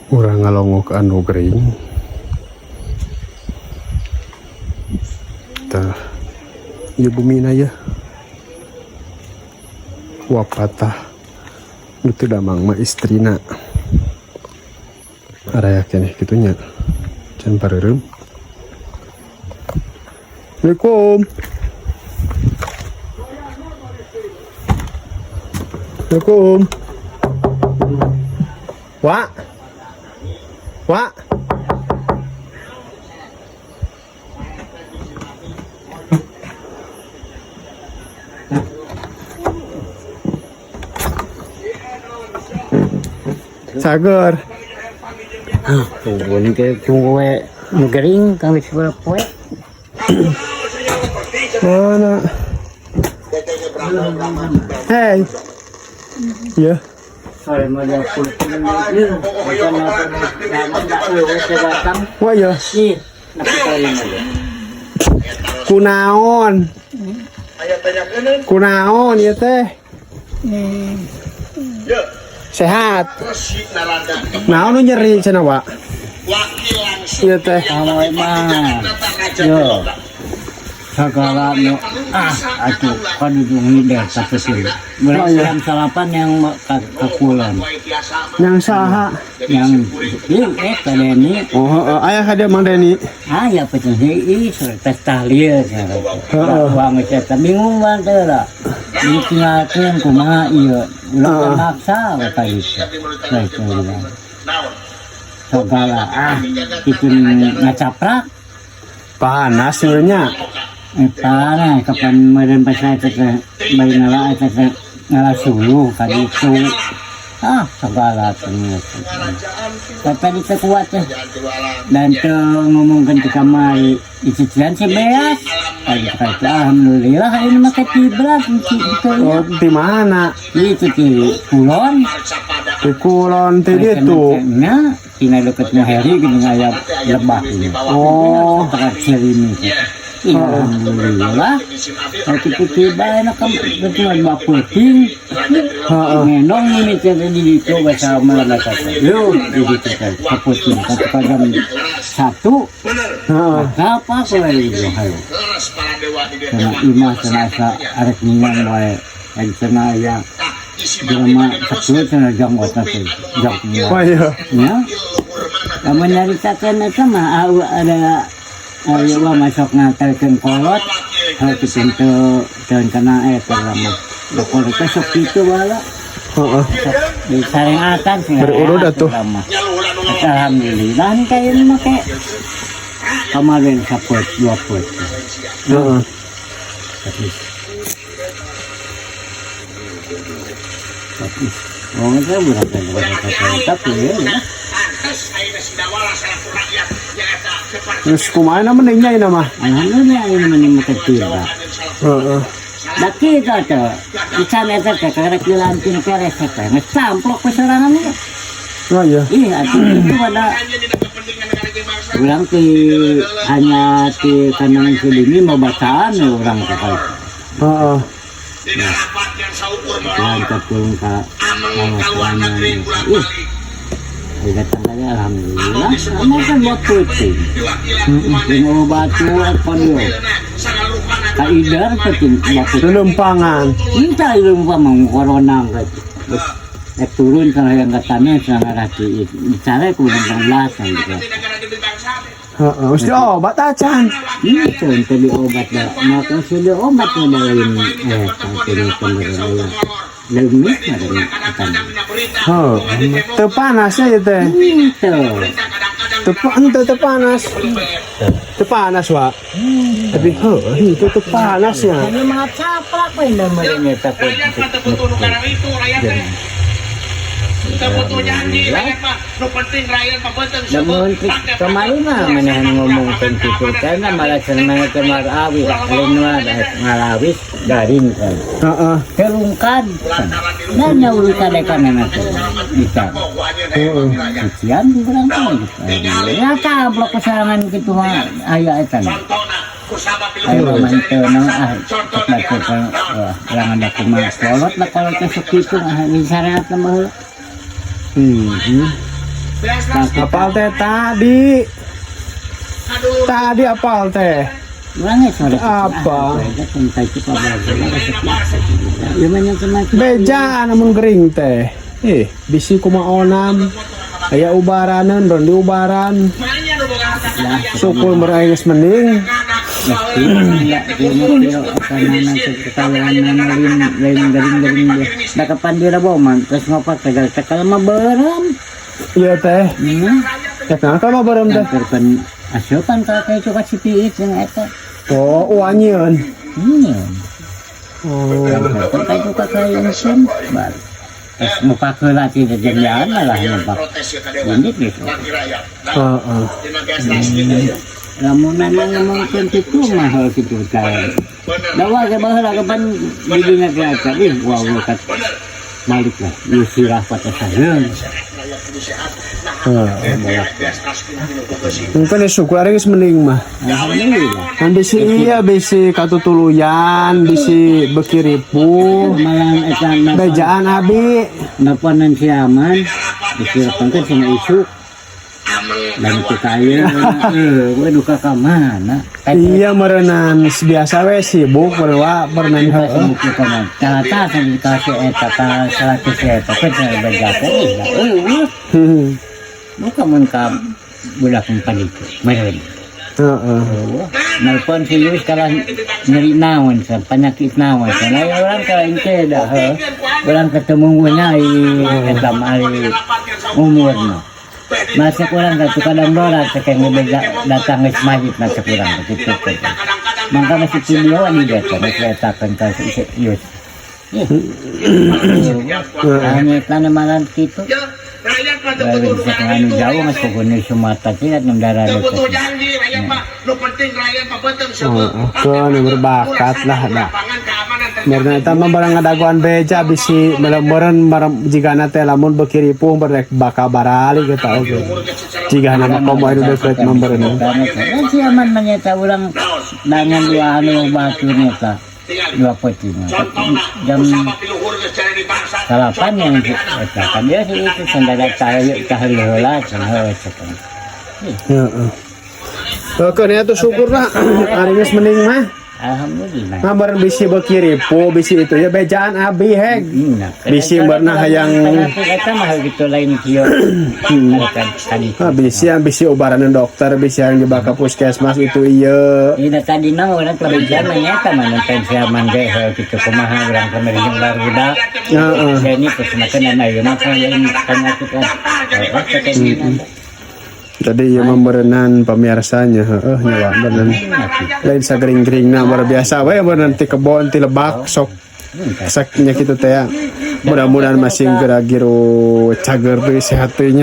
Urang ngalongok anu gering. Tah, ieu bumina ya. Wafat tah. Nu teu damang mah istrina. Araya keneh kitu nya. Can pareureum. Assalamualaikum. Assalamualaikum. Wak. Wak. Sager. Tungguin ke tunggu we nu gering kang geus poe. Mana? Hey. Ya. Sore mah dia pulpin ieu bukan datang. Wah ya. Ih, nepi ka lima ya. Kunaon? Kunaon ya teh? Sehat. Naon nu nyeri cenah, Wak? Iya teh. Amoy mah. Yo. Segala nu atuh kan ujung ngider tapi Oh, iya. jam salapan yang ke kulon. Yang saha? Yang ieu Kak Deni. Oh, heeh, aya ka dieu Mang Deni. Ah ya pecah ih tes tahlil. Heeh. Uang eta bingung bang teh lah. Ditinggalkeun kumaha ieu. Ulah maksa we ka itu. Nah, itu bilang. Segala itu ngacaprak. Panas sebenarnya. Parah kapan meureun pas eta teh bari ngala eta teh ngala suluh ka ditu. Segala teh. Tapi teu kuat teh. Dan teu ngomongkeun ti kamari dicicilan si beas. Kali kali alhamdulillah ini mah ketibra itu. Oh, di mana? Itu di kulon. Di kulon ti ditu. Nya, tina deketnya Heri gini aya lebah ini. Oh. Tengah sini. Alhamdulillah. Kalau tiba-tiba enak kan betul bapak peuting. Heeh. Ngendong ini teh di ditu bahasa melana kata. Yo di ditu teh kapeuting kata jam 1. Heeh. Apa aku lagi itu hayo. Karena imah cenah asa arek ningan wae. Ari cenah aya jelema 10 cenah jam otak teh. Jam Wah iya. Ya. Lamun nyaritakeun eta mah ada ayo wah masuk nganterkeun kolot. Hal kitu teu teu kena eta mah. Kolot teh sok kitu baheula. Heeh. Di sarengan sih. Berurut atuh. Alhamdulillah nih kayak ini mah kayak kemarin sapot dua pot. Heeh. Tapi oh itu berapa berapa tapi ya. Geus kumaha na mending nya ieu mah. Alhamdulillah ini mending mah kecil. Heeh. Da kitu teh. Ican eta teh karek dilantin keres teh. Geus samplok we sorangan ieu. Oh iya. Ih, atuh itu pada urang ti hanya ti kandang si mau bacaan ya urang teh kali. Heeh. Tuhan tertulung ka kawan. Ih. Datang lagi alhamdulillah. Kamu kan buat putih. Mau batu apa dia? Kaidar penting buat putih. Lelempangan. Entah itu mau corona gitu. Rek turun kalau yang katanya sangat hati bicara aku bilang belasan gitu. Heeh, mesti obat acan. Itu untuk diobat dah. Maka sudah obat dah lain ini kemarin lemis ada ikan. Heeh, teu panas ya teh. Itu. Teu panas. Teu panas, Wak. Tapi heuh, itu teu panas ya. Ini mah caplak we namanya takut. Namun kemarin mah menahan ngomong itu karena malah senang kemar awi lain mah ngalawis garing kan. Heeh. Terungkan. Nanya urusan dekan nanti bisa. Heeh. Cucian berangkat. Ya kablok kesarangan gitu mah aya eta. Ayo manteu mah ah jangan ada kumaha kolot lah kolot teh sakitu ah syariat mah. Apal teh tadi. Tadi apal teh. Apa? Bejaan namun gering teh. Eh, bisi kumaha onam. Aya ubaranan, don di ubaran. Syukur meraih geus mending. Iya teh. Ya kenapa mah bareng teh? Asupan kalau kayak cuka si piit yang eta. Oh, uanyeun. Oh. Kayak cuka kayak mesin. Baru. Terus muka keula tidak jangan lah nampak. Ini gitu. Heeh. Lamun ngomongkeun kitu mah heuh kitu teh. Dawa ge baheula kapan di dinya teh eta ih wah kat balik lah ieu sirah patasaheun. Heeh. Mungkin ya syukur ari geus mending mah. Alhamdulillah. Kan bisi iya bisi katutuluyan, bisi beuki ripuh. Malam eta Bejaan abi. nelponan si Aman disirapan kan sama isuk dan kita aja gue duka ke mana. Iya meureunan biasa we sibuk berwa meureunan heueuh. Sibuk ke mana tata sampai dikasih eta ta 100 eta kan saya berjasa eh buka mun ka budak empat itu meureun. Heeh. Nelpon si Yus kalau nyeri naon sa penyakit naon sa nah, orang kalau ente dah heuh. Orang ketemu gue nyai eta mah ari umur mah masa kurang ka kadang dolar teh ngebeda datang ke masjid masa kurang begitu mangka masih video ni dia teh masih eta kan ka si Yus. Hanya tanah malam gitu. Baru bisa anu jauh mas pokoknya Sumatera tidak nendara itu. Heeh, keun berbakat lah da. Meureun eta mah barang ngadagoan beja bisi meureun barang jigana teh lamun beuki ripuh berek bakal barali kita oge. Jigana mah komo anu deukeut mah meureun. Kan si aman menyeta ulang dengan dua anu batu nyata dua peti mah. Jam 8 yang eta kan dia sih itu sendara cahaya cahaya heula cenah heuh cenah. Heeh. Keun atuh syukur lah ari geus mending mah. Alhamdulillah. Mah bareng bisi beuki ripuh bisi itu ya bejaan abi heg. Nah, Bisi berenah hayang eta mah gitu lain kieu. Kan tadi. Ah, bisi yang bisi ubaranan dokter, bisi yang dibawa ke puskesmas itu iya. Ini tadi mah urang kebetulan mah nyata mah nonton si aman ge heuh kitu kumaha urang kamari jeung barudak. Heeh. Saya ini terus makan dan ayo makan yang penyakit kan. Oh, cek Jadi ieu mah meureunan pamiarsanya heueuh nya beunang. Lain sagering-geringna luar biasa we beunang ti kebon ti lebak sok saknya kitu teh ya. Mudah-mudahan masih geura giru cager deui sehat teuy nya.